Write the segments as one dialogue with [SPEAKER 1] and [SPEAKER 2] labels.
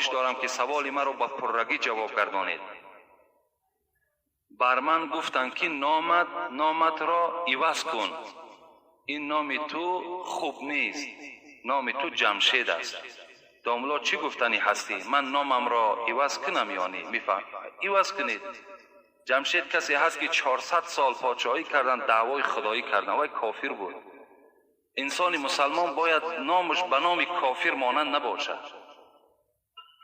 [SPEAKER 1] Хоҳиш дорам, ки саволи маро ба пуррагӣ ҷавоб гардонед. Бар ман гуфтанд, ки номатро иваз кун, ин номи ту хуб нест, номи ту Ҷамшед аст. Домло, чӣ гуфтанӣ ҳастӣ? Ман номамро иваз кунам ё не? Мефаҳм, иваз кунед. Ҷамшед касе ҳаст, ки 400 сол подшоҳӣ кардан, даъвои худоӣ кардан, вай кофир буд. Инсони мусалмон бояд номаш ба номи кофир монанд набошад.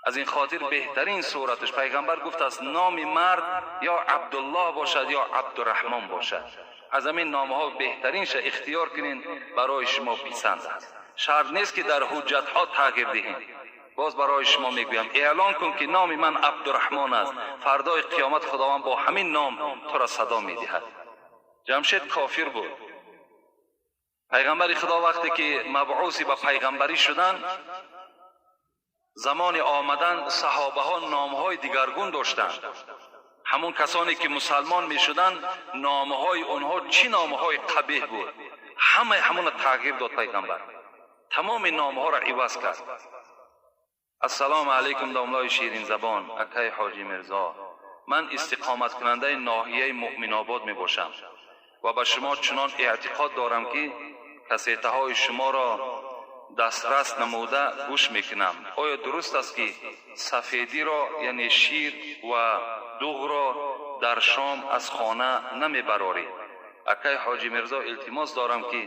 [SPEAKER 1] Аз ин хотир беҳтарин сураташ, пайғамбар гуфтааст, номи мард ё Абдуллоҳ бошад, ё Абдурраҳмон бошад. Аз ҳамин номҳо беҳтаринша ихтиёр кунед, барои шумо писанд аст. Шарт нест, ки дар ҳуҷҷатҳо тағйир диҳем. Боз барои шумо мегӯям, эълон кун, ки номи ман Абдурраҳмон аст. Фардои қиёмат Худованд бо ҳамин ном туро садо медиҳад. Ҷамшед кофир буд. Пайғамбари Худо вақте ки мабъуси ба пайғамбарӣ шуданд, замони омадан саҳобаҳо номҳои дигаргун доштанд. Ҳамон касоне ки мусалмон мешуданд, номҳои онҳо чӣ номҳои қабеҳ буд, ҳамаи ҳамонро тағйир дод пайғамбар, тамоми номҳоро иваз кард. Ассалому алайкум, домлои ширинзабон, акаи Ҳоҷӣ Мирзо. Ман истиқоматкунандаи ноҳияи Муъминобод мебошам ва ба шумо чунон эътиқод дорам, ки кассетаҳои шуморо дастрас намуда гӯш мекунам. Оё дуруст аст, ки сафедиро, яъне шир ва дуғро, дар шом аз хона намебароред? Акаи Ҳоҷӣ Мирзо, илтимос дорам, ки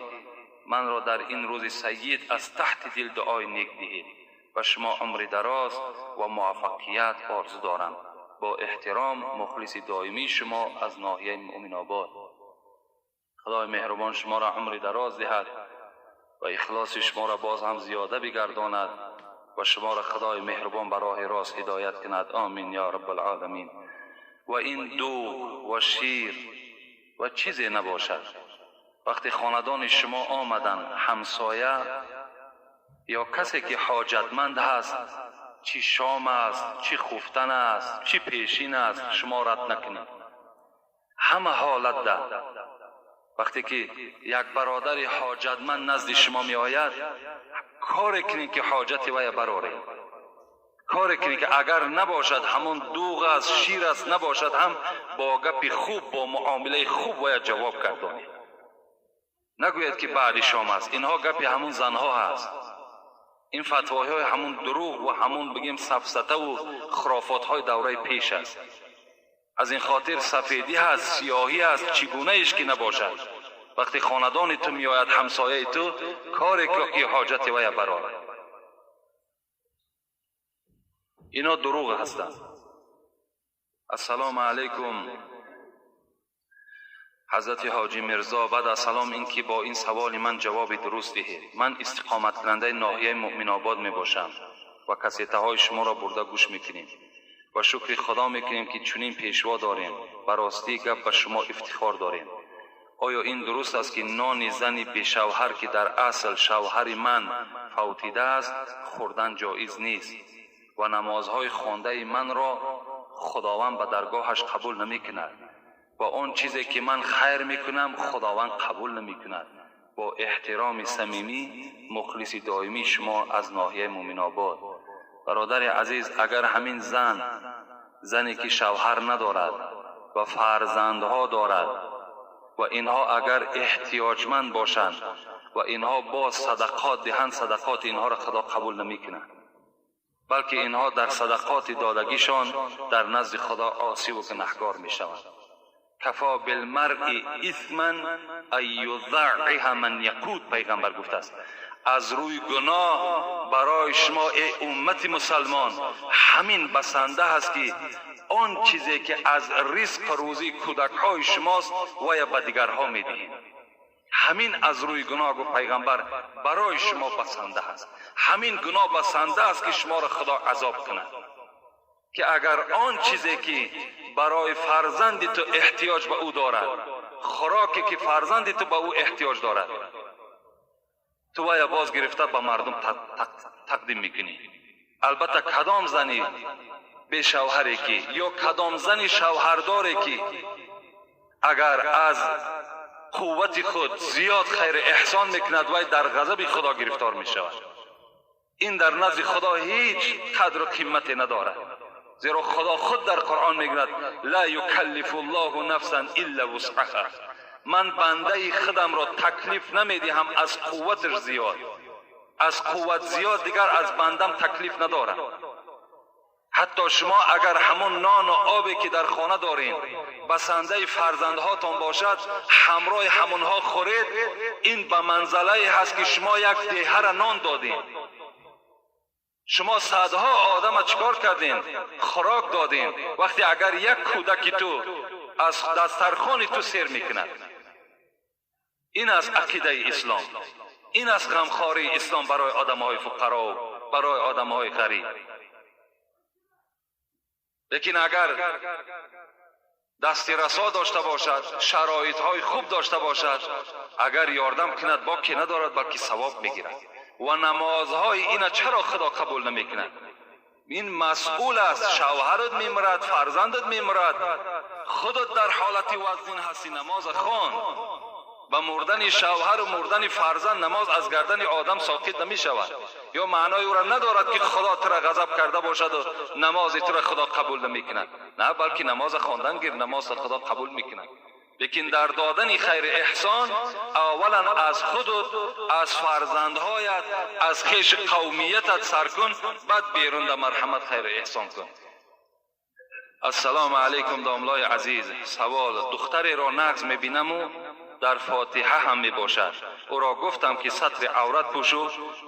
[SPEAKER 1] манро дар ин рӯзи сайид аз таҳти дил дуои нек диҳед. Ба шумо умри дароз ва муваффақият орзу дорам. Бо эҳтиром, мухлиси доимии шумо аз ноҳияи Муъминобод. Худои меҳрубон шуморо умри дароз диҳад ва ихлоси шуморо боз ҳам зиёда бигардонад ва шуморо Худои меҳрубон ба роҳи рост ҳидоят кунад. Омин ё раббалъоламин. Ва ин дуғ ва шир ва чизе набошад, вақте хонадони шумо омаданд, ҳамсоя ё касе ки ҳоҷатманд ҳаст, чӣ шом аст, чӣ хуфтан аст, чӣ пешин аст, шумо рад накунед. Ҳама ҳолатда вақте ки як бародари ҳоҷатманд назди шумо меояд, коре кунед, ки ҳоҷати вая бароред. Коре кунед, ки агар набошад, ҳамон дуғ аст, шир аст, набошад ҳам, бо гапи хуб, бо муомилаи хуб бояд ҷавоб гардонед. Нагӯяд, ки баъди шом аст. Инҳо гапи ҳамун занҳо ҳаст. Ин фатвоҳои ҳамун дурӯғ ва ҳамун, бигем, сафсатаву хурофотҳои давраи пеш аст. Аз ин хотир сафедӣ ҳаст, сиёҳӣ аст, чӣ гунаеш ки набошад, вақте хонадони ту меояд, ҳамсояи ту, коре ки ҳоҷати вая барорад. Ино дурӯғ ҳастанд. Ассалому алайкум, ҳазрати Ҳоҷӣ Мирзо. Баъд аз салом, ин ки бо ин саволи ман ҷавоби дуруст диҳед. Ман истиқоматкунандаи ноҳияи Муъминобод мебошам ва кассетаҳои шуморо бурда гӯш мекунем ва шукри Худо мекунем, ки чунин пешво дорем. Ба ростии гап, ба шумо ифтихор дорем. Оё ин дуруст аст, ки нони зани бешавҳар, ки дар асл шавҳари ман фавтидааст, хӯрдан ҷоиз нест ва намозҳои хондаи манро Худованд ба даргоҳаш қабул намекунад ва он чизе ки ман хайр мекунам, Худованд қабул намекунад? Бо эҳтироми самимӣ, мухлиси доимии шумо аз ноҳияи Муъминобод. Бародари азиз, агар ҳамин зан, зане ки шавҳар надорад ва фарзандҳо дорад, ва инҳо агар эҳтиёҷманд бошанд ва инҳо боз садақот диҳанд, садақоти инҳоро Худо қабул намекунад, балки инҳо дар садақоти додагишон дар назди Худо осиву гунаҳгор мешаванд. Кафо билмаръи исман ан юзаъиҳа ман яқуд, пайғамбар гуфтааст. Аз рӯи гуноҳ барои шумо, эй уммати мусалмон, ҳамин басанда ҳаст, ки он чизе ки аз ризқу рӯзии кӯдакҳои шумост, вая ба дигарҳо медиҳед. Ҳамин аз рӯи гуноҳ, гуфт пайғамбар, барои шумо басанда ҳаст. Ҳамин гуноҳ басанда аст, ки шуморо Худо азоб кунад, ки агар он чизе ки барои фарзанди ту эҳтиёҷ ба ӯ дорад, хӯроке ки фарзанди ту ба ӯ эҳтиёҷ дорад, ту вая боз гирифта ба мардум тақдим мекунӣ. Албатта, кадом зани бешавҳаре ки ё кадом зани шавҳардоре ки агар аз қуввати худ зиёд хайри эҳсон мекунад, вай дар ғазаби Худо гирифтор мешавад. Ин дар назди Худо ҳеҷ қадру қимате надорад. Зеро Худо худ дар Қуръон мегӯяд: ла юкаллифу Аллоҳу нафсан илла вусъаҳа. Ман бандаи худамро таклиф намедиҳам аз қувваташ зиёд. Аз қувват зиёд дигар аз бандам таклиф надорам. Ҳатто шумо агар ҳамон нону обе ки дар хона доред басандаи фарзандҳотон бошад, ҳамроҳи ҳамонҳо хӯред, ин ба манзалае ҳаст ки шумо як деҳара нон додед. Шумо садҳо одама чикор кардем? Хӯрок додем. Вақте агар як кӯдаки ту аз дастархони ту сер мекунад. Ин аст ақидаи ислом. Ин аст ғамхории ислом барои одамҳои фуқаро, барои одамҳои ғариб. Лекин агар дасти расо дошта бошад, шароитҳои хуб дошта бошад, агар ёрдам кунад, боке надорад, балки савоб мегирад. Ва намозҳои ина чаро Худо қабул намекунад? Ин масъул аст. Шавҳарат мемирад, фарзандат мемирад, худат дар ҳолати вазнин ҳасти, намоз хон. Ба мурдани шавҳару мурдани фарзанд намоз аз гардани одам соқит намешавад. Ё маънои ӯро надорад ки Худо тура ғазаб карда бошаду намози тура Худо қабул намекунад. На, балки намоз хондан гир, намозро Худо қабул мекунад. Лекин дар додани хайри эҳсон аввалан аз худут, аз фарзандҳоят, аз хеши қавмиятат сар кун, баъд берун да марҳамат хайри эҳсон кун. Ассалому алайкум, домлои азиз. Савол: духтареро нағз мебинаму дар фотиҳа ҳам мебошад. Ӯро гуфтам ки сатри аврат пӯшу,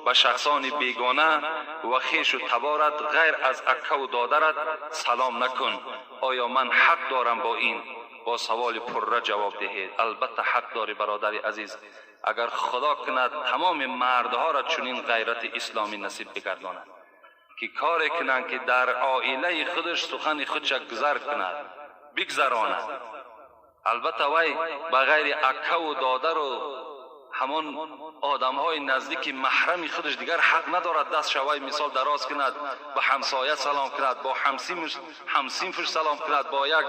[SPEAKER 1] ба шахсони бегона ва хешу таборат ғайр аз аккаву додарат салом накун. Оё ман ҳақ дорам бо ин? Бо саволи пурра ҷавоб диҳед. Албатта ҳақ дорӣ, бародари азиз. Агар Худо кунад тамоми мардҳоро чунин ғайрати исломӣ насиб бигардонад ки коре кунанд ки дар оилаи худаш сухани худша гузар кунад, бигзаронад. Албатта вай ба ғайри аккаву додару ҳамон одамҳои наздики маҳрами худаш дигар ҳақ надорад даст шавай мисол дароз кунад, ба ҳамсоя салом кунад, бо ҳамсинфуш салом кунад, бо як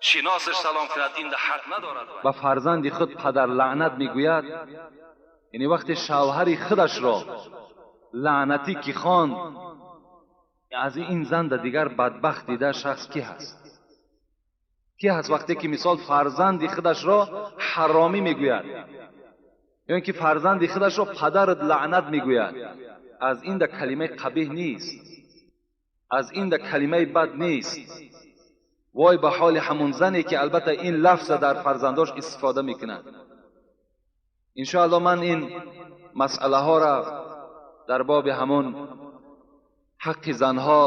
[SPEAKER 1] шиносаш салом кунад. Ин ҳақ надорад.
[SPEAKER 2] Ба фарзанди худ падар лаънат мегӯяд, яъне вақте шавҳари худашро лаънатӣ ки хонд, аз ин зан да дигар бадбахт дида шахс ки ҳаст? Ки ҳаст вақте ки мисол фарзанди худашро ҳаромӣ мегӯяд ё ин ки фарзанди худашро падарат лаънат мегӯяд? Аз ин да калимаи қабеҳ нест, аз ин да калимаи бад нест. Вой ба ҳоли ҳамун зане ки албатта ин лафза дар фарзандош истифода мекунад. Иншоалло ман ин масъалаҳоро дар боби ҳамун ҳаққи занҳо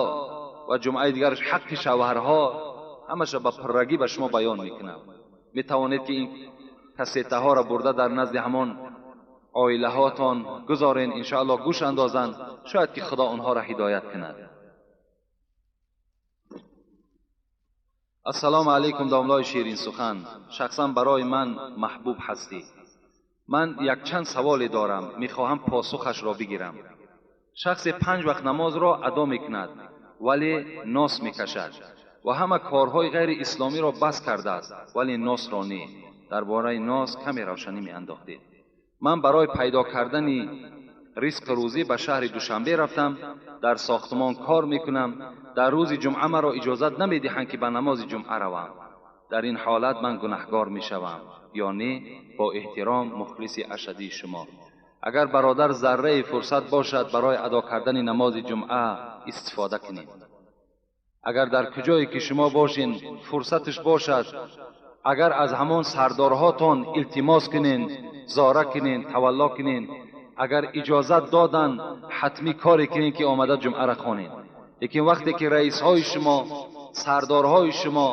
[SPEAKER 2] ва ҷумъаи дигараш ҳаққи шавҳарҳо ҳамаша ба пуррагӣ ба шумо баён мекунам. Метавонед ки ин кассетаҳоро бурда дар назди ҳамон оилаҳотон гузорен, иншоалло гӯш андозанд, шояд ки Худо онҳоро ҳидоят кунад. Ассалому алайкум, домлои ширинсухан. Шахсан барои ман маҳбуб ҳастӣ. Ман якчанд саволе дорам, мехоҳам посухашро бигирам. Шахсе 5 вақт намозро адо мекунад, вале нос мекашад ва ҳама корҳои ғайриисломиро бас кардааст, вале носро не. Дар бораи нос каме равшанӣ меандохтед. Ман барои пайдо кардани ризқу рӯзӣ ба шаҳри Душанбе рафтам, дар сохтмон кор мекунам. Дар рӯзи ҷумъа маро иҷозат намедиҳанд ки ба намози ҷумъа равам. Дар ин ҳолат ман гунаҳгор мешавам ё не? Бо эҳтиром, мухлиси ашадии шумо. Агар бародар зарраи фурсат бошад барои адо кардани намози ҷумъа истифода кунед. Агар дар куҷое ки шумо бошин фурсаташ бошад, агар аз ҳамон сардорҳотон илтимос кунен, зора кунен, тавалло кунен, агар иҷозат додан ҳатмӣ коре кунен ки омада ҷумъаро хонед. Лекин вақте ки раисҳои шумо, сардорҳои шумо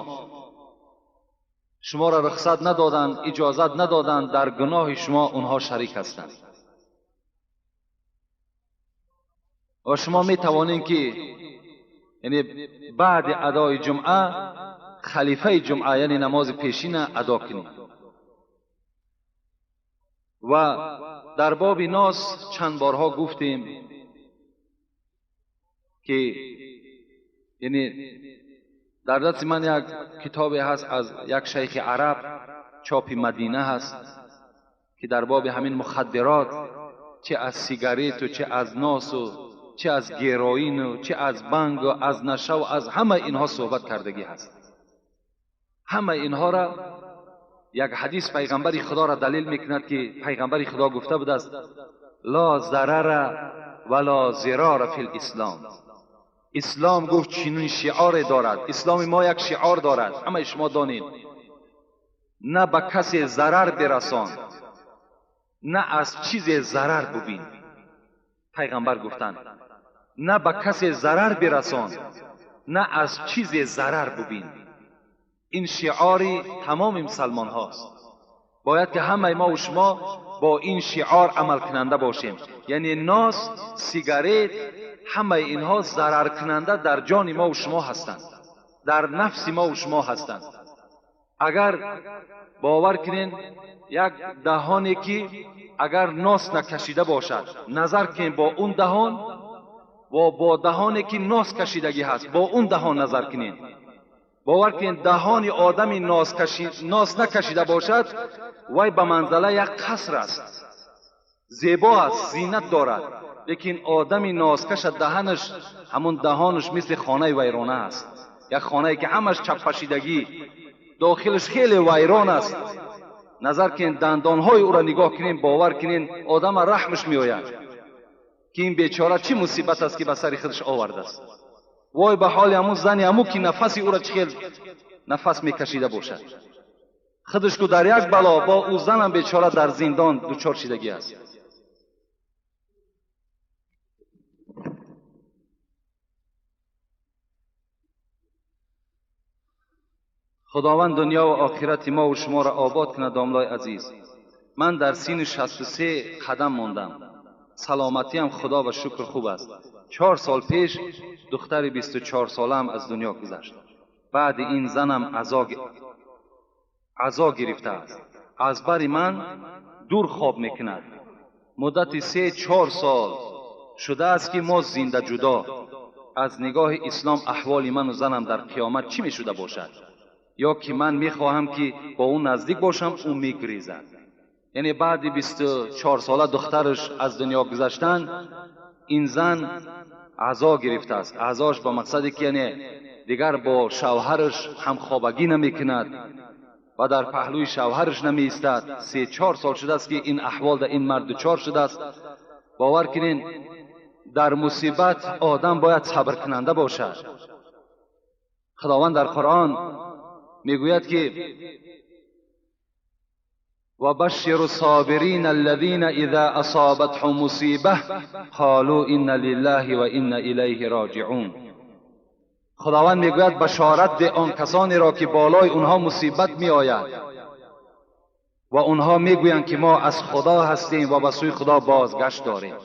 [SPEAKER 2] шуморо рухсат надоданд, иҷозат надоданд, дар гуноҳи шумо онҳо шарик ҳастанд. Ва шумо метавонед ки яъне баъди адои ҷумъа халифаи ҷумъа яъне намози пешина адо кунед. Ва дар боби нос чанд борҳо гуфтем ки яъне дар дасти ман як китобе ҳаст аз як шайхи араб, чопи Мадина ҳаст, ки дар боби ҳамин мухаддирот чӣ аз сигарету, чӣ аз носу, чӣ аз героину, чӣ аз бангу, аз наша, аз ҳама инҳо суҳбат кардагӣ ҳаст. Ҳама инҳоро як ҳадис пайғамбари Худоро далел мекунад, ки пайғамбари Худо гуфта будааст: ла зарара вала зирора фил ислом. Ислом гуфт чунин шиоре дорад. Исломи мо як шиор дорад, ҳамаи шумо донед: на ба касе зарар бирасон, на аз чизе зарар бубин. Пайғамбар гуфтанд: на ба касе зарар бирасон, на аз чизе зарар бубин. Ин шиори тамоми мусалмон ҳост. Бояд ки ҳамаи мо ва шумо бо ин шиор амалкунанда бошем. Яъне нос, сигарет, ҳамаи инҳо зараркунанда дар ҷони мо ва шумо ҳастанд, дар нафси мо ва шумо ҳастанд. Агар бовар кунед, як даҳоне ки агар нос накашида бошад, назар кунед бо он даҳон ва бо даҳоне ки нос кашидагӣ ҳаст, бо он даҳон назар кунед. Бовар кунед, даҳони одами нос накашида бошад, вай ба манзала як қаср аст, зебо аст, зинат дорад. Лекин одами носкаша даҳанаш, ҳамон даҳонаш мисли хонаи вайрона аст. Як хонае ки ҳамаш чаппашидагӣ, дохилаш хеле вайрон аст. Назар кунед, дандонҳои ӯро нигоҳ кунед, бовар кунед, одама раҳмаш меояд, ки ин бечора чӣ мусибат аст, ки ба сари худаш овардааст. Вой ба ҳоли ҳамун зани ҳамун, ки нафаси ӯро чӣ хел нафас мекашида бошад. Худаш ку дар як бало, бо ӯ занам бечора дар зиндон дучор шидагӣ аст. Худованд дунё ва охирати мо ва шуморо обод кунад. Домлои азиз, ман дар синни 63 қадам мондам. Саломатиам Худо ба шукр хуб аст. 4 сол пеш духтари 24 солаам аз дунё гузашт. Баъди ин занам азо гирифтааст. Аз бари ман дур хоб мекунад. Муддати 3-4 сол шудааст, ки мо зинда ҷудо. Аз нигоҳи ислом аҳволи ману занам дар қиёмат чӣ мешуда бошад? Ё ки ман мехоҳам, ки бо ӯ наздик бошам, ӯ мегрезад. Яъне баъди 24 сола духтараш аз дунё гузаштан, ин зан азо гирифтааст. Азош ба мақсаде ки яъне дигар бо шавҳараш ҳамхобагӣ намекунад ва дар паҳлӯи шавҳараш намеистад. 3-4 сол шудааст, ки ин аҳвол дар ин мард дучор шудааст. Бовар кунед, дар мусибат одам бояд сабркунанда бошад. Худованд дар Қуръон мегӯяд, ки وبشر الصابرين الذين إذا أصابتهم مصيبة قالوا إنا لله وإنا إليه راجعون. خداوند میگوید بشارت ده آن کسانی را که بالای اونها مصیبت می آید و اونها میگویند که ما از خدا هستیم و به سوی خدا بازگشت داریم.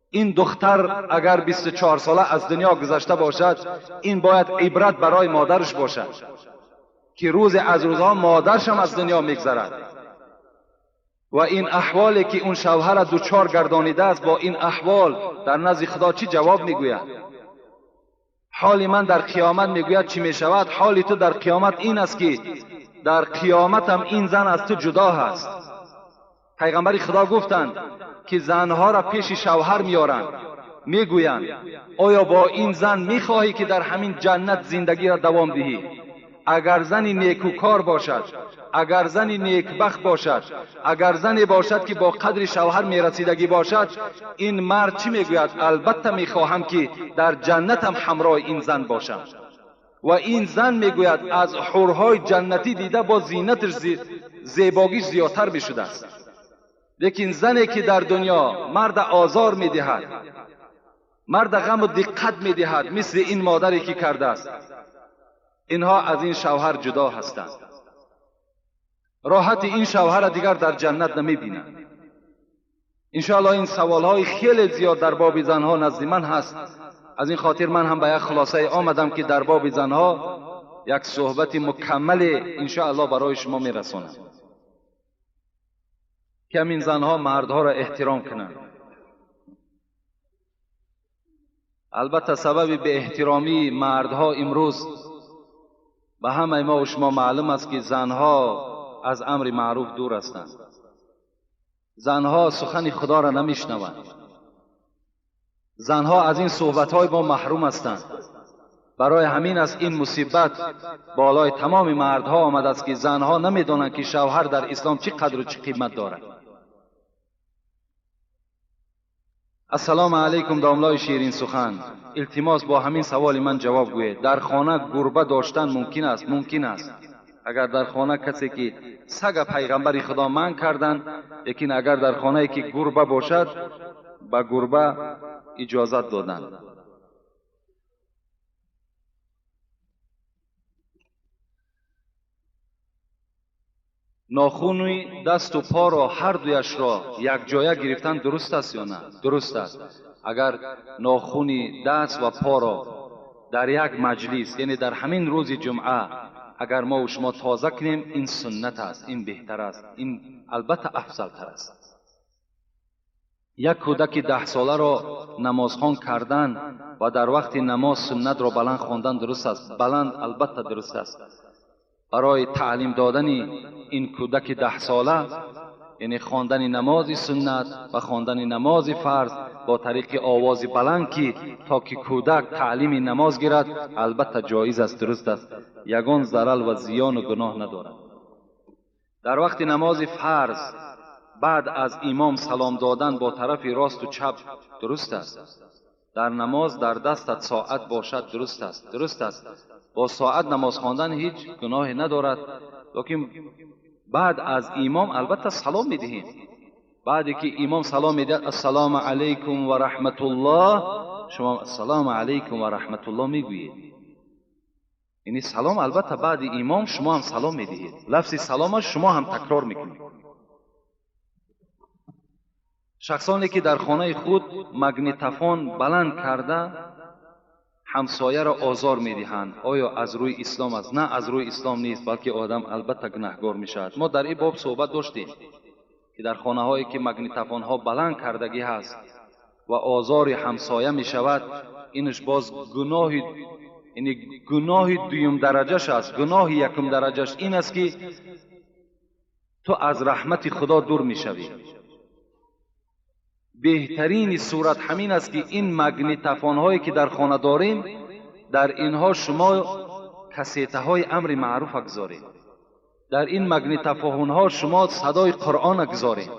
[SPEAKER 2] این دختر اگر 24 ساله از دنیا گذشته باشد، این باید عبرت برای مادرش باشد که روز از روزها مادرش هم از دنیا میگذرد و این احوالی که اون شوهر دوچار گردانیده است، با این احوال در نزد خدا چی جواب میگوید؟ حال من در قیامت میگوید چی میشود؟ حال تو در قیامت این است که در قیامت هم این زن از تو جدا هست. پیغمبر خدا گفتند که زنها را پیش شوهر میارند، میگویند آیا با این زن میخواهی که در همین جنت زندگی را دوام دهی؟ اگر زنی نیکوکار باشد، اگر زنی نیکبخت باشد، اگر زنی باشد که با قدر شوهر میرسیدگی باشد، این مرد چی میگوید؟ البته میخواهم که در جنتم همراه این زن باشم. و این زن میگوید از حورهای جنتی دیده با زینتش زیباگیش زیادتر میشده است. لیکن زنی که در دنیا مرد آزار میدهد، مرد غم و دقت میدهد، مثل این مادری که کرده است، اینها از این شوهر جدا هستند. راحت این شوهر دیگر در جنت نمیبینند. انشاءالله این سوالهای خیلی زیاد در باب زنها نزد من هست. از این خاطر من هم به یک خلاصه آمدم که در باب زنها یک صحبت مکمل انشاءالله برای شما میرسانم که همین زنها مردها را احترام کنند. البته سبب به احترامی مردها امروز به همه ما و شما معلوم است که زنها از امر معروف دور هستند. Занҳо сухани Худоро намешнаванд. Занҳо аз ин суҳбатҳои мо маҳрум ҳастанд. Барои ҳамин аст ин мусибат болои тамоми мардҳо омадааст ки занҳо намедонанд ки шавҳар дар ислом чӣ қадру чӣ қимат дорад. Ассалому алайкум, домлои ширин сухан. Илтимос бо ҳамин саволи ман ҷавоб гӯед. Дар хона гурба доштан мумкин аст? Мумкин аст. Агар дар хона касе ки сага пайғамбари Худо манъ карданд, лекин агар дар хонае ки гурба бошад, ба гурба иҷозат доданд. Нохуни дасту поро ҳар дуяшро якҷоя гирифтан дуруст аст ё на? Дуруст аст. Агар нохуни даст ва поро дар як маҷлис, яъне дар ҳамин рӯзи ҷумъа, агар мо шумо тоза кунем, ин суннат аст, ин беҳтар аст, ин албатта афзалтар аст. Як кӯдаки 10 соларо намозхон кардан ва дар вақти намоз суннатро баланд хондан дуруст аст? Баланд албатта дуруст аст. Барои таълим додани ин кӯдаки 10 сола, яъне хондани намози суннат ва хондани намози фарз бо тариқи овози баланд, ки то ки кӯдак таълими намоз гирад, албатта ҷоиз аст, дуруст аст, ягон зарал ва зиёну гуноҳ надорад. Дар вақти намози фарз баъд аз имом салом додан бо тарафи росту чап дуруст аст? Дар намоз дар дастат соат бошад дуруст аст? Дуруст аст. Бо соат намоз хондан ҳеҷ гуноҳе надорад, лекин баъд аз имом албатта салом медиҳем. Баъде ки имом салом медиҳад, ассалому алайкум ва раҳматуллоҳ, шумо ассалому алайкум ва раҳматуллоҳ мегӯед. Яъне салом албатта баъди имом шумо ҳам салом медиҳед, лафзи салома шумо ҳам такрор мекунед. Шахсоне ки дар хонаи худ магнитофон баланд карда ҳамсояро озор медиҳанд, оё аз рӯи ислом аст? На, аз рӯи ислом нест, балки одам албатта гунаҳгор мешавад. Мо дар ин боб суҳбат доштем, ки дар хонаҳое ки магнитофонҳо баланд кардагӣ ҳаст ва озори ҳамсоя мешавад, инаш боз гуноҳи, яъне гуноҳи дуюм дараҷаш аст. Гуноҳи якум дараҷаш ин аст, ки ту аз раҳмати Худо дур мешавӣ. Беҳтарини сурат ҳамин аст, ки ин магнитофонҳое ки дар хона дорем, дар инҳо шумо кассетаҳои амри маъруфа гузоред, дар ин магнитофонҳо шумо садои Қуръона гузоред,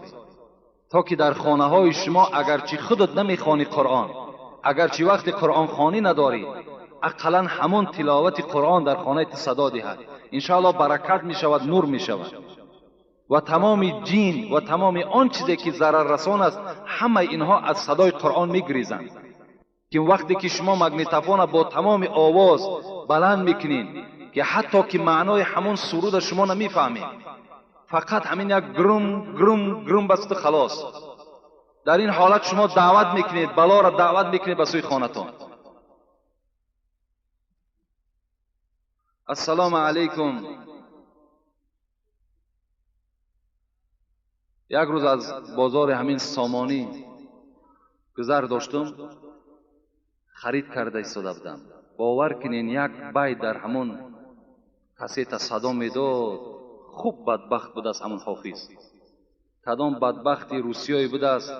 [SPEAKER 2] то ки дар хонаҳои шумо агарчи худат намехонӣ Қуръон, агарчи вақти қуръонхонӣ надорӣ, ақаллан ҳамон тиловати Қуръон дар хонаи ту садо диҳад. Иншоаллоҳ, баракат мешавад, нур мешавад ва тамоми ҷин ва тамоми он чизе ки зараррасон аст, ҳамаи инҳо аз садои Қуръон мегирезанд. Ки вақте ки шумо магнитофона бо тамоми овоз баланд мекунед, ки ҳатто ки маънои ҳамон суруда шумо намефаҳмед, фақат ҳамин як грум грум грум басту халос, дар ин ҳолат шумо даъват мекунед, балоро даъват мекунед ба сӯи хонатон. Ассалому алайкум. Як рӯз аз бозори ҳамин Сомонӣ гузар доштум, харид карда истода будам. Бовар кунен, як бай дар ҳамон кассета садо медод. Хуб, бадбахт будааст ҳамон ҳофиз, кадом бадбахти русиёе будааст,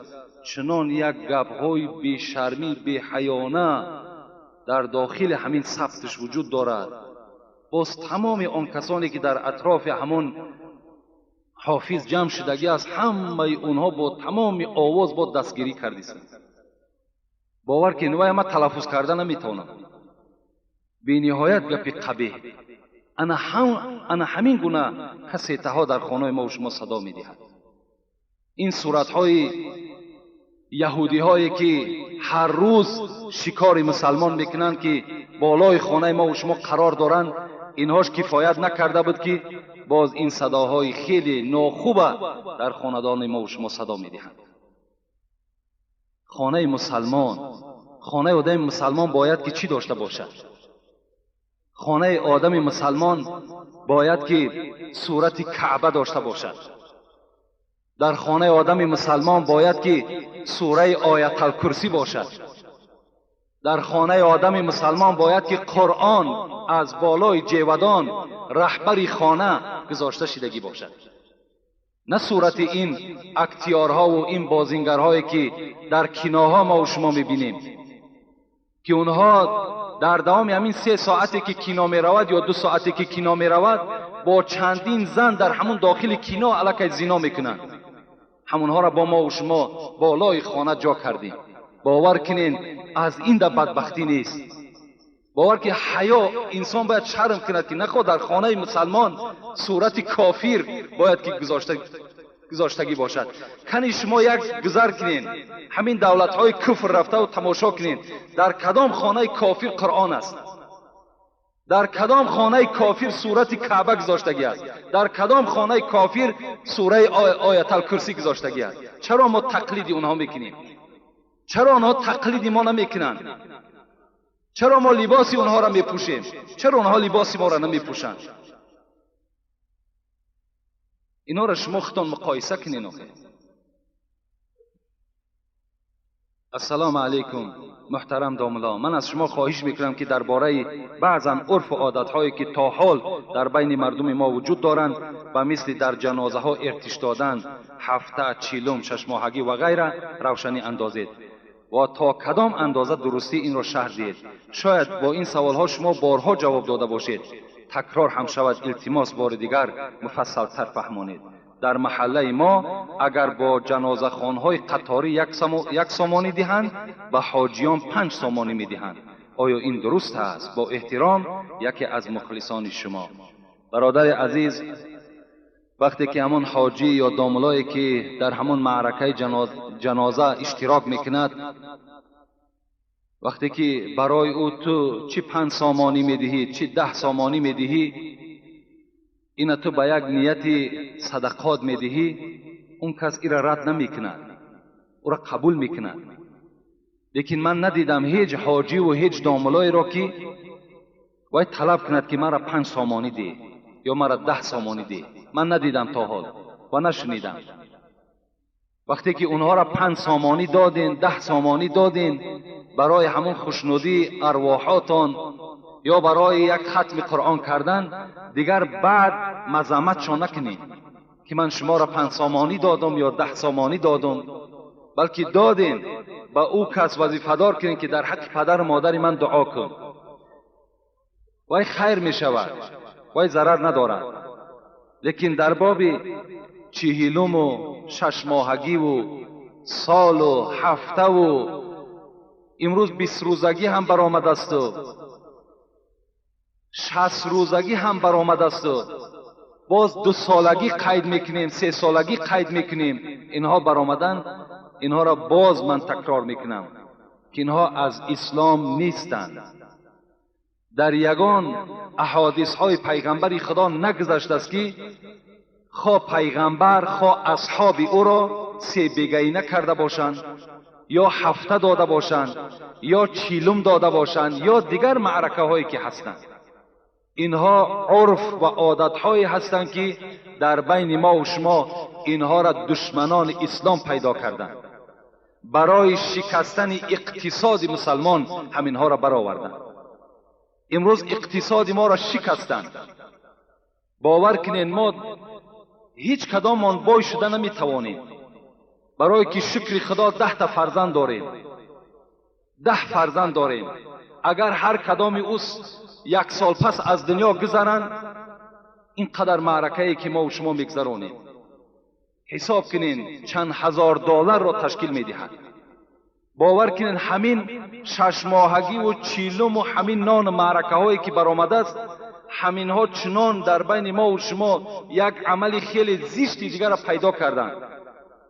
[SPEAKER 2] чунон як гапҳои бешармӣ, беҳаёна дар дохили ҳамин сабтиш вуҷуд дорад. Боз тамоми он касоне ки дар атрофи ҳамон ҳофиз ҷамъ шудагӣ аст, ҳамаи онҳо бо тамоми овоз бо дастгирӣ кардисанд. Бовар кунед, вай ман талаффуз карда наметавонам, бениҳоят гапи қабеҳ. Ана ҳамин гуна кассетаҳо дар хонаи мо шумо садо медиҳад. Ин суратҳои яҳудиҳое ки ҳар рӯз шикори мусалмон мекунанд, ки болои хонаи мо шумо қарор доранд, инҳош кифоят накарда буд, ки боз ин садоҳои хеле нохуба дар хонадони мо шумо садо медиҳанд. Хонаи мусалмон, хонаи одами мусалмон бояд ки чӣ дошта бошад? Хонаи одами мусалмон бояд ки сурати Каъба дошта бошад. Дар хонаи одами мусалмон бояд ки сураи Ояталкурсӣ бошад. Дар хонаи одами мусалмон бояд ки Қуръон аз болои ҷевадон раҳбари хона гузошта шидагӣ бошад. На сурати ин актёрҳову ин бозингарҳое, ки дар киноҳо мо шумо мебинем, ки онҳо дар давоми ҳамин 3 соате, ки кино меравад, ё 2 соате, ки кино меравад, бо чандин зан дар ҳамун дохили кино аллакай зино мекунанд. Ҳамонҳоро бо мо шумо болои хона ҷо кардем. Бовар кунен, аз ин да бадбахтӣ нест. Бовар ки ҳаё инсон бояд шарм кунад, ки нахоҳ дар хонаи мусалмон сурати кофир бояд ки гузоштагӣ бошад. Кани шумо як гузар кунен, ҳамин давлатҳои куфр рафтаву тамошо кунен, дар кадом хонаи кофир Қуръон аст, дар кадом хонаи кофир сурати Каъба гузоштагӣ аст, дар кадом хонаи кофир сураи Ояталкурсӣ гузоштагӣ аст. Чаро мо тақлиди онҳо мекунем? Чаро онҳо тақлиди мо намекунанд? Чаро мо либоси онҳоро мепӯшем? Чаро онҳо либоси моро намепӯшанд? Инҳоро шумо худтон муқоиса кунед. Охир. Ассалому алайкум, муҳтарам домулло. Ман аз шумо хоҳиш мекунам, ки дар бораи баъзан урфу одатҳое, ки то ҳол дар байни мардуми мо вуҷуд доранд, ба мисли дар ҷанозаҳо иртиш додан, ҳафта, чилум, шашмоҳагӣ ва ғайра равшанӣ андозед ва то кадом андоза дурустӣ инро шарҳ диҳед. Шояд бо ин саволҳо шумо борҳо ҷавоб дода бошед. Такрор ҳам шавад, илтимос бори дигар муфассалтар фаҳмонед. Дар маҳаллаи мо агар бо ҷанозахонҳои қаторӣ 1 сомонӣ диҳанд, ба ҳоҷиён 5 сомонӣ медиҳанд. Оё ин дуруст аст? Бо эҳтиром, яке аз мухлисони шумо. Бародари азиз, вақте ки ҳамон ҳоҷӣ ё домулое, ки дар ҳамон маъракаи ҷаноза иштирок мекунад, вақте ки барои ӯ ту чӣ 5 сомонӣ медиҳӣ, чӣ 10 сомонӣ медиҳӣ, ина ту ба як нияти садақот медиҳӣ, он кас ира рад намекунад, ӯра қабул мекунад. Лекин ман надидам ҳеҷ ҳоҷиву ҳеҷ домулоеро, ки вай талаб кунад, ки мара 5 сомонӣ деҳ ё мара 10 сомонӣ деҳ. Ман надидам то ҳол ва нашунидам. Вақте ки онҳоро 5 сомонӣ додин, 10 сомонӣ додин, барои ҳамон хушнудии арвоҳотон ё барои як хатми Қуръон кардан, дигар баъд мазамматшон накунед, ки ман шуморо 5 сомонӣ додам ё 10 сомонӣ додам, балки додин ба ӯ кас вазифадор кунед, ки дар ҳаққи падару модари ман дуо кун. Вай хайр мешавад, вай зарар надорад. Лекин дар боби чиҳилуму шашмоҳагиву солу ҳафтаву имрӯз 20 рӯзагӣ ҳам баромадасту 60 рӯзагӣ ҳам баромадасту боз 2 солагӣ қайд мекунем, 3 солагӣ қайд мекунем, инҳо баромадан, инҳоро боз ман такрор мекунам, ки инҳо аз ислом нестанд. Дар ягон аҳодисҳои пайғамбари Худо нагузаштааст, ки хо пайғамбар, хо асҳоби ӯро себегаина карда бошанд, ё ҳафта дода бошанд, ё чилум дода бошанд, ё дигар маъракаҳое ки ҳастанд. Инҳо урф ва одатҳое ҳастанд, ки дар байни мо ва шумо инҳоро душманони ислом пайдо карданд. Барои шикастани иқтисоди мусалмон ҳаминҳоро бароварданд. Имрӯз иқтисоди моро шикастанд. Бовар кунед, мо ҳеҷ кадомон бой шуда наметавонем, барое ки шукри Худо 10 та фарзанд дорем, 10 фарзанд дорем. Агар ҳар кадоми ӯ 1 сол пас аз дунё гузаранд, ин қадар маъракае ки мо шумо мегузаронем, ҳисоб кунед чанд ҳазор долларро ташкил медиҳад. Бовар кунед, ҳамин шашмоҳагиву чилуму ҳамин нону маъракаҳое ки баромадааст, ҳаминҳо чунон дар байни мо ва шумо як амали хеле зишти дигарро пайдо карданд.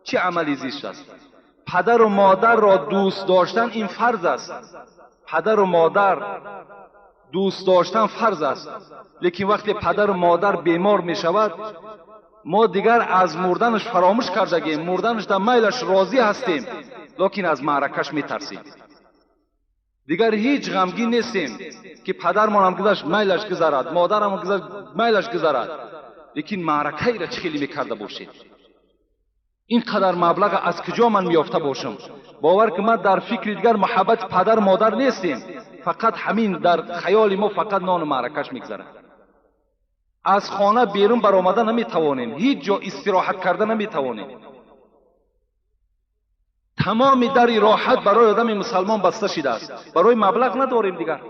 [SPEAKER 2] Чӣ амали зишт аст? Падару модарро дӯст доштан ин фарз аст. Падару модар дӯст доштан фарз аст. Лекин вақте падару модар бемор мешавад, мо дигар аз мурданаш фаромӯш кардагем, мурданаш дар майлаш розӣ ҳастем, лекин аз маъракаш метарсем. Дигар ҳеҷ ғамгин нестем, ки падармонам гузашт, майлаш гузарад, модарам гузашт, майлаш гузарад. Лекин маъракаеро чӣ хеле мекарда бошед? Ин қадар маблаға аз куҷо ман меёфта бошам? Бовар ки ман дар фикри дигар муҳаббати падару модар нестем, фақат ҳамин дар хаёли мо фақат нону маъракаш мегузарад. Аз хона берун баромада наметавонем, ҳеҷ ҷо истироҳат карда наметавонем. Тамоми дари роҳат барои одами мусалмон баста шидааст. Барои маблағ надорем дигар.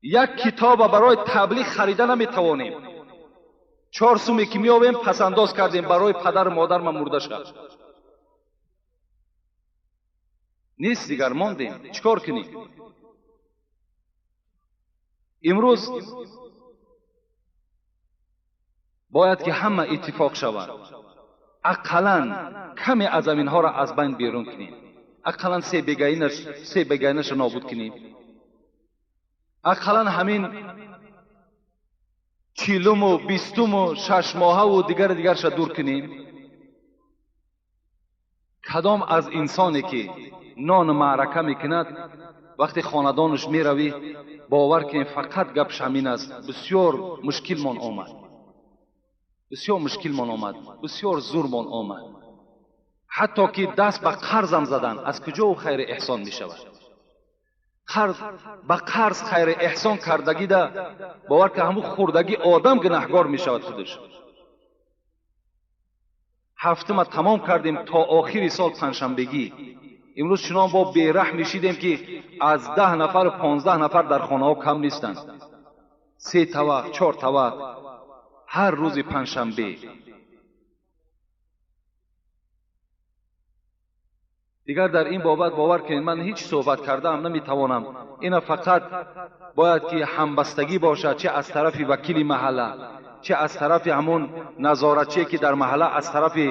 [SPEAKER 2] Як китоба барои таблиғ харида наметавонем. 4 суме ки меёбем пасандоз кардем барои падару модарман мурда шуд. Нест дигар, мондем. Чӣ кор кунем? Имрӯз бояд ки ҳама иттифоқ шавад. Ақаллан каме аз аминҳоро аз байн берун кунем. Ақаллан се бегайнаша нобуд кунем. Ақаллан ҳамин 40-уму 20-уму 6 моҳаву дигари дигарша дур кунем. Кадом аз инсоне ки нону маърака мекунад, вақте хонадонаш меравӣ, бовар кунем фақат гапш ҳамин аст: бисёр мушкилмон омад, бисёр мушкилмон омад, бисёр зурмон омад. Ҳатто ки даст ба қарзам задан, аз куҷо ӯ хайри эҳсон мешавад? Ба қарз хайри эҳсон кардагида бовар ки ҳамун хурдагӣ одам гунаҳгор мешавад худаш. Ҳафтума тамом кардем то охири сол панҷшанбегӣ. Имрӯз чунон бо бераҳм мешидем ки аз 10 нафару 15 нафар дар хонаҳо кам нестанд. 3 тавақ, 4 тавақ ҳар рӯзи панҷшанбе. Дигар дар ин бобат бовар кунед, ман ҳеҷ суҳбат кардаам наметавонам. Ина фақат бояд ки ҳамбастагӣ бошад, чӣ аз тарафи вакили маҳалла, чӣ аз тарафи ҳамон назоратчие ки дар маҳалла аз тарафи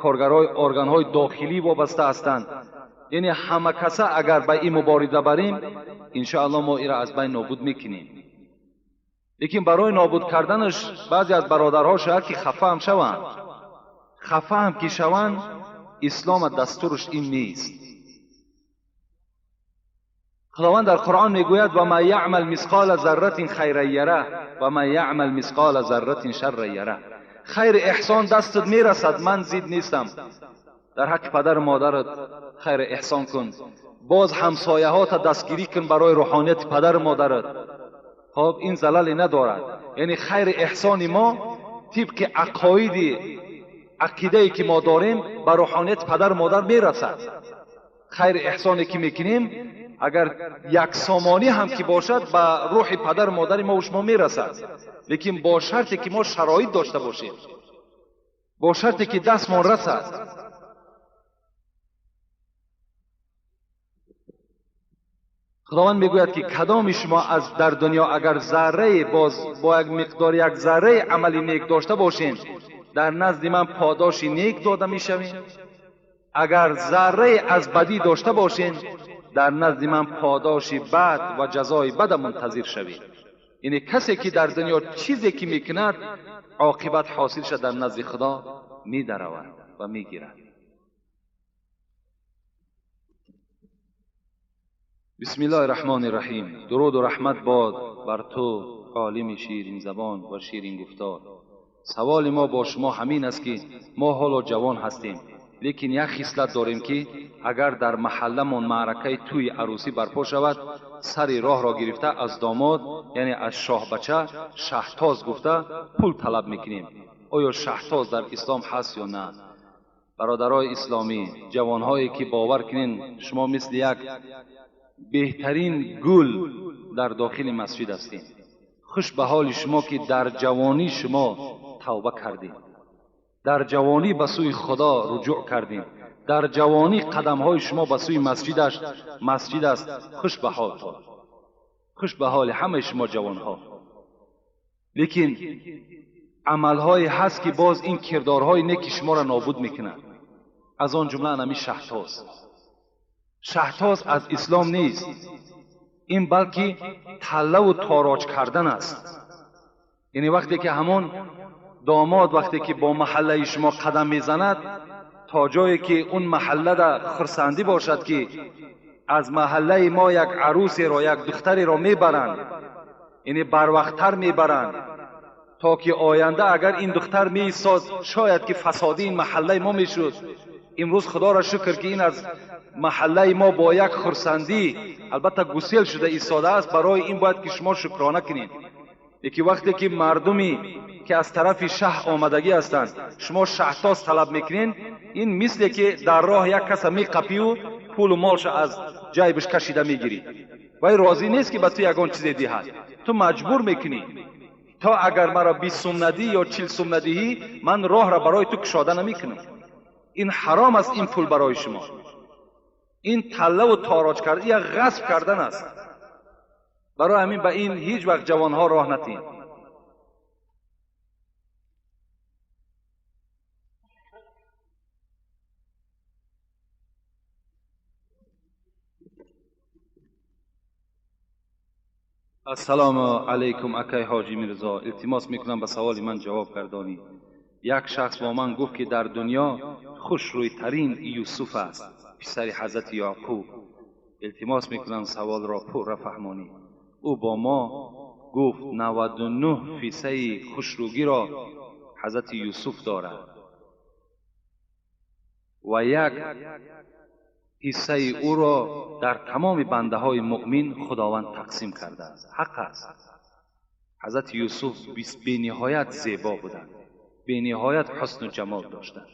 [SPEAKER 2] коргарҳои органҳои дохилӣ вобаста ҳастанд. Яъне ҳама каса агар ба ин мубориза барем, иншоаллоҳ мо инро аз байн нобуд мекунем. Лекин барои нобуд карданаш баъзе аз бародарҳо шояд ки хафа ҳам шаванд. Хафа ҳам ки шаванд, ислом дастураш ин нест. Худованд дар Қуръон мегӯяд: ва ма яъмал мисқола зарратин хайран яра ва ма яъмал мисқола зарратин шарран яра. Хайри эҳсон дастат мерасад, ман зид нестам. Дар ҳаққи падару модарат хайри эҳсон кун, боз ҳамсояҳота дастгирӣ кун барои рӯҳонияти падару модарат. Хоб, ин залале надорад. Яъне хайри эҳсони мо тибқи ақоиди ақидае ки мо дорем ба рӯҳонияти падару модар мерасад. Хайри эҳсоне ки мекунем, агар як сомонӣ ҳам ки бошад, ба рӯҳи падару модари мо шумо мерасад. Лекин бо шарте ки мо шароит дошта бошем, бо шарте ки дастмон расад. Худованд мегӯяд ки кадоми шумо аз дар дунё агар заррае боз бо як миқдор як зарраи амали нек дошта бошем, дар назди ман подоши нек дода мешавем. Агар заррае аз бадӣ дошта бошем, дар назди ман подоши бад ва ҷазои бада мунтазир шавед. Яъне касе ки дар дунё чизе ки мекунад, оқибат ҳосил шад дар назди Худо медаравад ва мегирад. Бисмиллоҳи раҳмони раҳим. Дуруду раҳмат бод бар ту, олими ширинзабон ва ширингуфтор. Саволи мо бо шумо ҳамин аст ки мо ҳоло ҷавон ҳастем, лекин як хислат дорем ки агар дар маҳалламон маъракаи тӯи арӯсӣ барпо шавад, сари роҳро гирифта аз домод, яъне аз шоҳбача, шаҳтоз гуфта пул талаб мекунем. Оё шаҳтоз дар ислом ҳаст ё на? Бародарои исломӣ, ҷавонҳое ки бовар кунен, шумо мисли як беҳтарин гул дар дохили масҷид ҳастед. Хуш ба ҳоли шумо ки дар ҷавонӣ шумо тавба кардед, дар ҷавонӣ ба сӯи Худо руҷӯъ кардем, дар ҷавонӣ қадамҳои шумо ба сӯи масҷид аст. Хуш ба ҳолтон, хуш ба ҳоли ҳамаи шумо ҷавонҳо. Лекин амалҳое ҳаст ки боз ин кирдорҳои неки шуморо нобуд мекунад. Аз он ҷумла ҳамин шаҳтоз. Шаҳтоз аз ислом нест, ин балки таллаву тороҷ кардан аст. Яъне вақте ки ҳамон домод вақте ки бо маҳаллаи шумо қадам мезанад, то ҷое ки он маҳаллада хурсандӣ бошад ки аз маҳаллаи мо як арӯсеро, як духтареро мебаранд, яъне барвақттар мебаранд, то ки оянда агар ин духтар меистод, шояд ки фасоди ин маҳаллаи мо мешуд. Имрӯз худоро шукр ки ин аз маҳаллаи мо бо як хурсандӣ албатта гусел шуда истодааст. Барои ин бояд ки шумо шукрона кунед. Лекин вақте ки мардуме ки аз тарафи шаҳр омадагӣ ҳастанд, шумо шаҳтоз талаб мекунед, ин мисле ки дар роҳ як каса меқапию пулу молша аз ҷайбаш кашида мегирӣ. Вай розӣ нест ки ба ту ягон чизе диҳад. Ту маҷбур мекунӣ. То агар маро 20 сум надиҳӣ ё 40 сум надиҳӣ, ман роҳро барои ту кушода намекунам. Ин ҳаром аст, ин пул барои шумо. Ин таллаву тороҷ кардан, як ғасб кардан аст. Барои ҳамин ба ин ҳеҷ вақт ҷавонҳо роҳ натиҳед. Ассалому алайкум, акай ҳоҷи Мирзо. Илтимос мекунам ба саволи ман ҷавоб гардонӣ. Як шахс бо ман гуфт, ки дар дунё хушрӯйтарин Юсуф аст, писари ҳазрати Яъқуб. Илтимос мекунам саволро пурра фаҳмонӣ. Ӯ бо мо гуфт 99 фисаи хушрӯгиро ҳазрати Юсуф дорад ва як ҳиссаи ӯро дар тамоми бандаҳои муъмин Худованд тақсим кардааст. Ҳақ аст. Ҳазрати Юсуф бениҳоят зебо буданд, бениҳоят ҳусну ҷамол доштанд.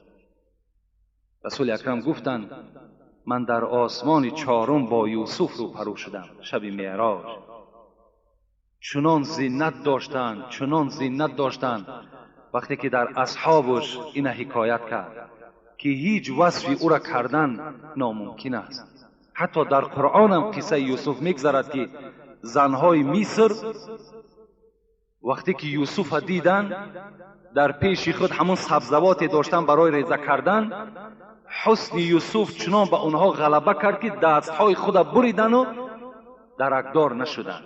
[SPEAKER 2] Расули акрам гуфтанд: ман дар осмони чорум бо Юсуф рӯпарӯ шудам шаби меъроҷ. Чунон зинат доштанд, чунон зинат доштанд, вақте ки дар асҳобаш ина ҳикоят кард ки ҳеҷ васфи ӯро кардан номумкин аст. Ҳатто дар Қуръонам қиссаи Юсуф мегзарад, ки занҳои Миср вақте ки Юсуфа диданд, дар пеши худ ҳамон сабзавоте доштанд барои реза кардан, ҳусни Юсуф чунон ба онҳо ғалаба кард, ки дастҳои худа буридану даракдор нашуданд.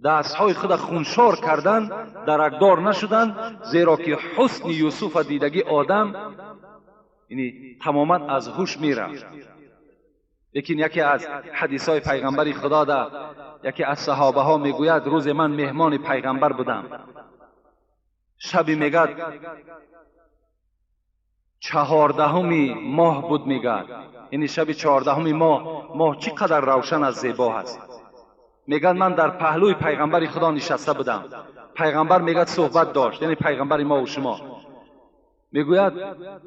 [SPEAKER 2] Дастҳои худа хуншор кардан, даракдор нашуданд, зеро ки ҳусни Юсуфа дидагӣ одам яъне тамоман аз ҳуш мерафт. Лекин яке аз ҳадисҳои пайғамбари Худо да яке аз саҳобаҳо мегӯяд: рӯзе ман меҳмони пайғамбар будам. Шаби мегӯяд 14 моҳ буд, мегӯяд, яъне шаби 14 моҳ, моҳ чӣ қадар равшан аз зебо ҳаст. Мегӯяд ман дар паҳлӯи пайғамбари Худо нишаста будам. Пайғамбар мегӯяд суҳбат дошт, яъне пайғамбари мо ва шумо. Мегӯяд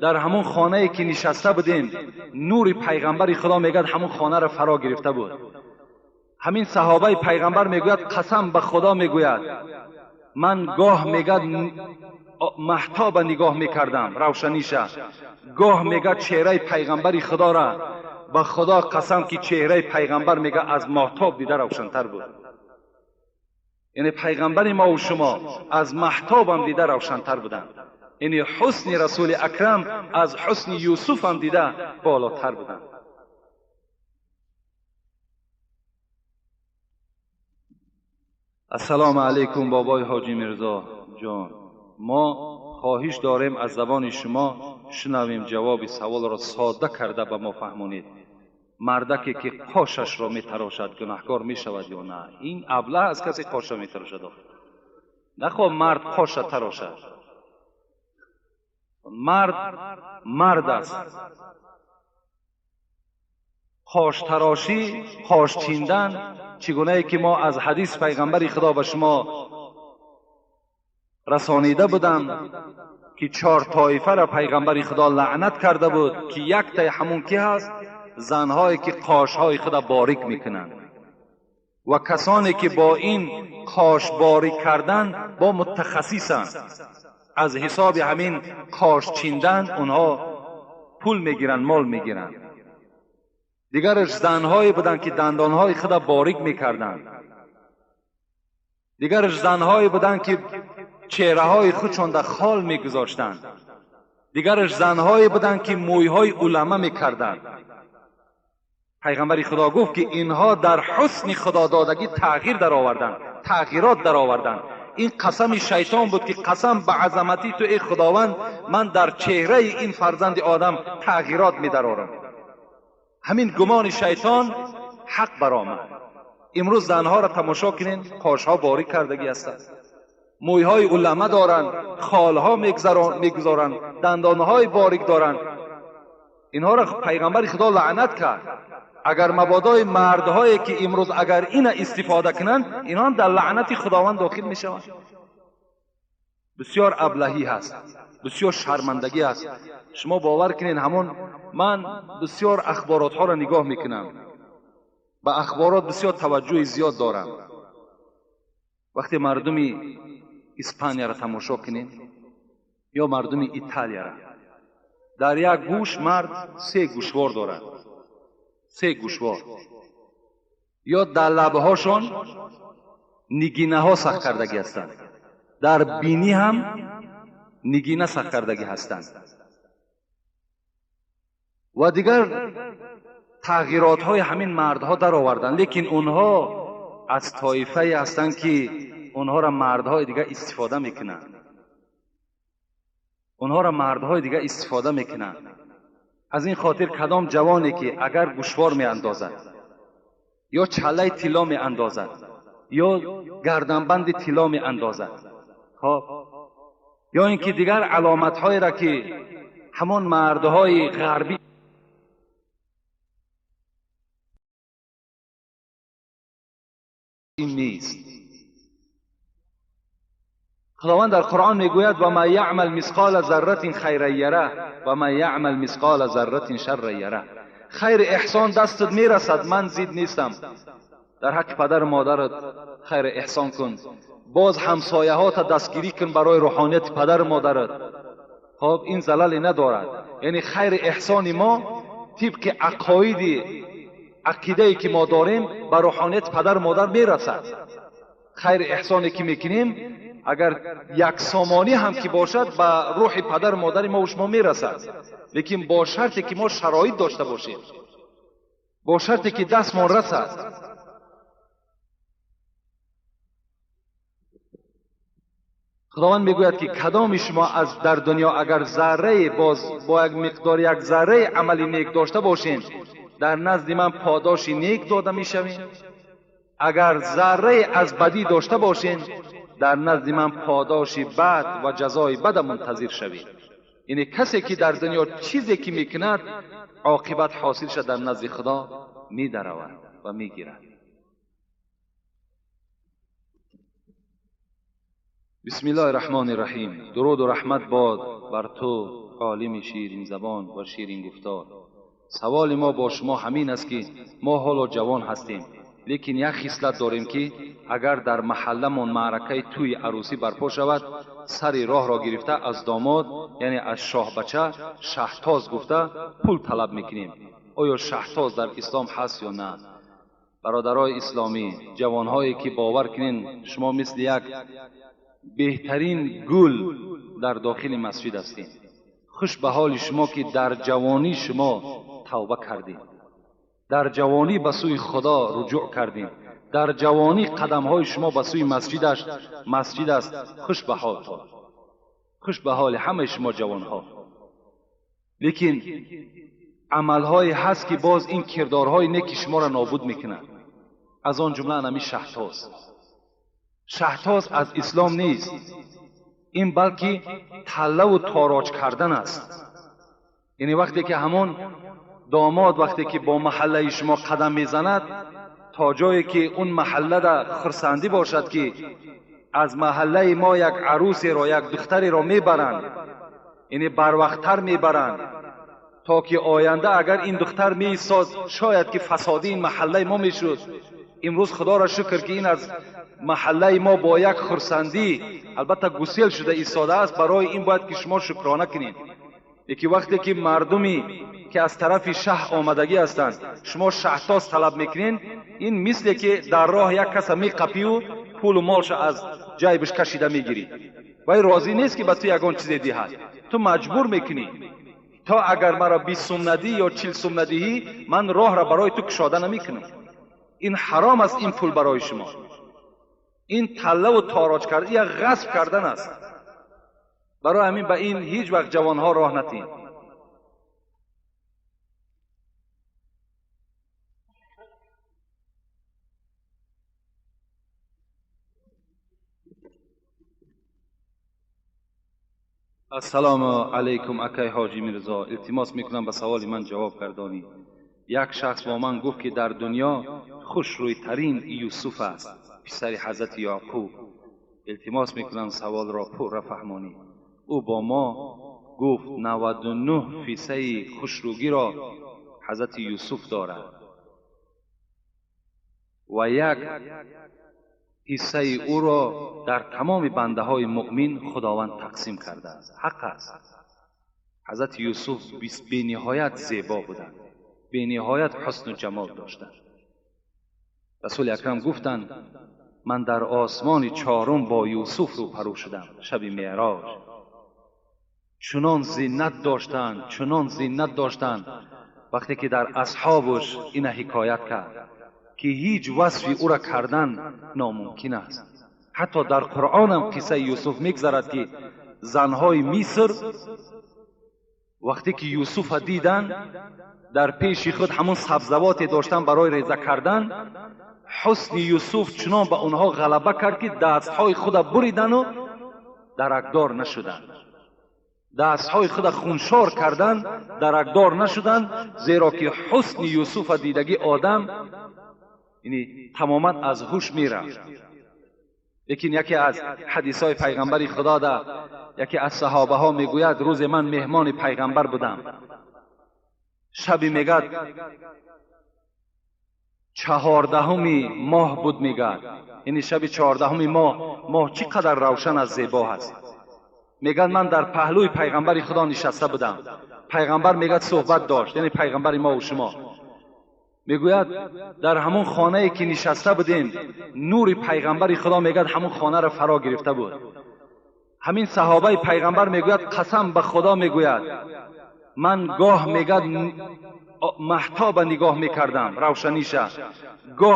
[SPEAKER 2] дар ҳамон хонае ки нишаста будем, нури пайғамбари Худо мегӯяд ҳамон хонаро фаро гирифта буд. Ҳамин саҳобаи пайғамбар мегӯяд қасам ба Худо, мегӯяд ман гоҳ мегӯяд маҳтоба нигоҳ мекардам, равшаниша, гоҳ мегӯяд чеҳраи пайғамбари Худоро. Ба Худо қасам ки чеҳраи пайғамбар мегӯяд аз маҳтоб дида равшантар буд. Яъне пайғамбари мо ва шумо аз маҳтобам дида равшантар буданд. Яъне ҳусни Расули акрам аз ҳусни Юсуфам дида болотар буданд. Ассалому алайкум, бобои ҳоҷи Мирзо ҷон. Мо хоҳиш дорем аз забони шумо шунавем ҷавоби саволро сода карда ба мо фаҳмонед. Мардаке ки қошашро метарошад гунаҳкор мешавад ё на? Ин аблаҳ аз касе қоша метарошад. Нахо мард қоша тарошад. Мард мард аст. Қоштарошӣ, қош чиндан, чӣ гунае ки мо аз ҳадис пайғамбари Худо ба шумо расонида будам, ки 4 тоифаро пайғамбари Худо лаънат карда буд, ки яктаи ҳамон ки ҳаст? Занҳое ки қошҳои худа борик мекунанд ва касоне ки бо ин қош борик кардан бо мутахассисанд. Аз ҳисоби ҳамин қош чиндан онҳо пул мегиранд, мол мегиранд. Дигараш занҳое буданд ки дандонҳои худа борик мекарданд. Дигараш занҳое буданд ки чеҳраҳои худшон дар хол мегузоштанд. Дигараш занҳое буданд ки мӯйҳои улама мекарданд. Пайғамбари Худо гуфт ки инҳо дар ҳусни худододагӣ тағйир дароварданд, тағйирот дароварданд. Ин қасами шайтон буд ки қасам ба азамати ту эй Худованд, ман дар чеҳраи ин фарзанди одам тағйирот медарорам. Ҳамин гумони шайтон ҳақ баромад. Имрӯз занҳоро тамошо кунед, қошҳо борик кардагӣ ҳастанд, мӯйҳои улама доранд, холҳо мегузоранд, дандонҳои борик доранд. Инҳоро пайғамбари Худо лаънат кард. Агар мабодои мардҳое ки имрӯз агар ина истифода кунанд, инҳо ҳам дар лаънати Худованд дохил мешаванд. Бисёр аблаҳӣ ҳаст, бисёр шармандагӣ ҳаст. Шумо бовар кунед, ҳамон ман бисёр ахборотҳоро нигоҳ мекунам, ба ахборот бисёр таваҷҷӯҳи зиёд дорам. Вақте мардуми Испанияро тамошо кунем ё мардуми Италияро, дар як гӯш мард се гӯшвор дорад, се гӯшвор, ё дар лабҳошон нигинаҳо сахт кардагӣ ҳастанд, дар бинӣ ҳам нигина сахт кардагӣ ҳастанд ва дигар тағйиротҳои ҳамин мардҳо дароварданд. Лекин онҳо аз тоифае ҳастанд ки онҳоро мардҳои дигар истифода мекунанд, онҳоро мардҳои дигар истифода мекунанд. Аз ин хотир кадом ҷавоне ки агар гӯшвор меандозад ё чаллаи тилло меандозад ё гарданбанди тилло меандозад, хоб, ё ин ки дигар аломатҳоеро ки ҳамон мардҳои ғарбӣ نیست. خداوند در قرآن میگوید و ما یعمل مثقال ذره خیرا یره و ما یعمل مثقال ذره شرا یره. خیر احسان دستت میرسد، من زید نیستم. در حق پدر مادرت خیر احسان کن، باز همسایه ها تا دستگیری کن برای روحانیت پدر مادرت. خب این زللی ندارد. یعنی خیر احسان ما طبق عقاید عقیده که ما داریم به روحانیت پدر مادر میرسد. خیر احسانی که میکنیم اگر یک سامانی هم که باشد به روح پدر مادر ما و شما میرسد، لیکن با شرطی که ما شرایط داشته باشیم، با شرطی که دستمان رسد. خداوند میگوید که کدام شما از در دنیا اگر ذره باز با یک مقدار یک ذره عملی نیک داشته باشین، در نزد من پاداش نیک داده میشوین. اگر ذره از بدی داشته باشین، در نزد من پاداش بد و جزای بد منتظر شوید. یعنی کسی که در دنیا چیزی که میکند عاقبت حاصل شد در نزد خدا میدرود و میگیرد. بسم الله الرحمن الرحیم. درود و رحمت باد بر تو عالم شیرین زبان و شیرین گفتار. سوال ما با شما همین است که ما حالا جوان هستیم، لیکن یک خصلت داریم که اگر در محلمون معرکه توی عروسی برپا شود، سر راه را گرفته از داماد یعنی از شاه بچه شهتاز گفته پول طلب میکنیم. آیا شهتاز در اسلام هست یا نه؟ برادرای اسلامی، جوانهایی که باور کنین شما مثل یک بهترین گل در داخل مسجد هستین. خوش به حال شما که در جوانی شما توبه کردین، در جوانی به سوی خدا رجوع کردین، در جوانی قدمهای شما به سوی مسجد است. خوش به حال تو، خوش به حال همه شما جوانها. لیکن عملهای هست که باز این کردارهای نیک شما را نابود میکنند. از آن جمله همی شهتاز. شهتاز از اسلام نیست، این بلکه تله و تاراج کردن است. یعنی وقتی که همون داماد وقتی که با محله شما قدم میزند، تا جایی که اون محله در خرسندی باشد که از محله ما یک عروسی را، یک دختری را میبرند، یعنی بروقت‌تر میبرند تا که آینده اگر این دختر میایستاد شاید که فسادی این محله ما میشد. امروز خدا را شکر که این از محله ما با یک خرسندی البته گسیل شده ایستاده است. برای این باید که شما شکرانه کنید. یکی وقتی که مردمی که از طرف شهر آمدگی هستند شما شهتاز طلب میکنین، این مثل که در راه یک کس میقپی و پول و مالش از جیبش کشیده میگیری و راضی نیست که به تو یگان چیز دیهد، تو مجبور میکنی تا اگر مرا 20 سوم ندی یا 40 سوم ندهی من راه را برای تو کشاده نمیکنم. این حرام است، این پول برای شما. این تله و تاراج کردن یا غصب کردن است. برای همین به این هیچ وقت جوانها راه ندین. السلام علیکم اکای حاجی میرزا، التماس میکنم به سوال من جواب گردانی. Як шахс бо ман гуфт, ки дар дунё хушрӯйтарин Юсуф аст, писари ҳазрати Яъқуб. Илтимос мекунам, саволро пурра фаҳмонӣ. Ӯ бо мо гуфт, 99 фисаи хушрӯгиро ҳазрати Юсуф дорад ва як ҳиссаи ӯро дар тамоми бандаҳои муъмин Худованд тақсим кардааст. Ҳақ аст, ҳазрати Юсуф бениҳоят зебо буданд, бениҳоят ҳусну ҷамол доштанд. Расули акрам гуфтанд: ман дар осмони чорум бо Юсуф рӯпарӯ шудам шаби Меъроҷ. Чунон зинат доштанд, чунон зинат доштанд, вақте ки дар асҳобаш ина ҳикоят кард, ки ҳеҷ васфи ӯра кардан номумкин аст. Ҳатто дар Қуръонам қиссаи Юсуф мегзарад, ки занҳои Миср вақте ки Юсуфа диданд, дар пеши худ ҳамон сабзавоте доштанд барои реза кардан, ҳусни Юсуф чунон ба онҳо ғалаба кард, ки дастҳои худа буридану даракдор нашуданд, дастҳои худа хуншор карданд, даракдор нашуданд, зеро ки ҳусни Юсуфа дидагӣ одам яъне тамоман аз ҳуш мерафт. Лекин яке аз ҳадисҳои пайғамбари Худо да яке аз саҳобаҳо мегӯяд: рӯзе ман меҳмони пайғамбар будам. Шаби, мегӯяд, 14-уми моҳ буд, мегӯяд, яъне шаби 14-уми моҳ. Моҳ чӣ қадар равшан аст, зебо ҳаст. Мегӯяд, ман дар паҳлӯи пайғамбари Худо нишаста будам. Пайғамбар, мегӯяд, суҳбат дошт, яъне пайғамбари мо шумо. Мегӯяд, дар ҳамон хонае ки нишаста будем, нури пайғамбари Худо, мегӯяд, ҳамон хонаро фаро гирифта буд. Ҳамин саҳобаи пайғамбар мегӯяд: қасам ба Худо, мегӯяд, ман гоҳ, мегӯяд, маҳтоба нигоҳ мекардам, равшаниша гоҳ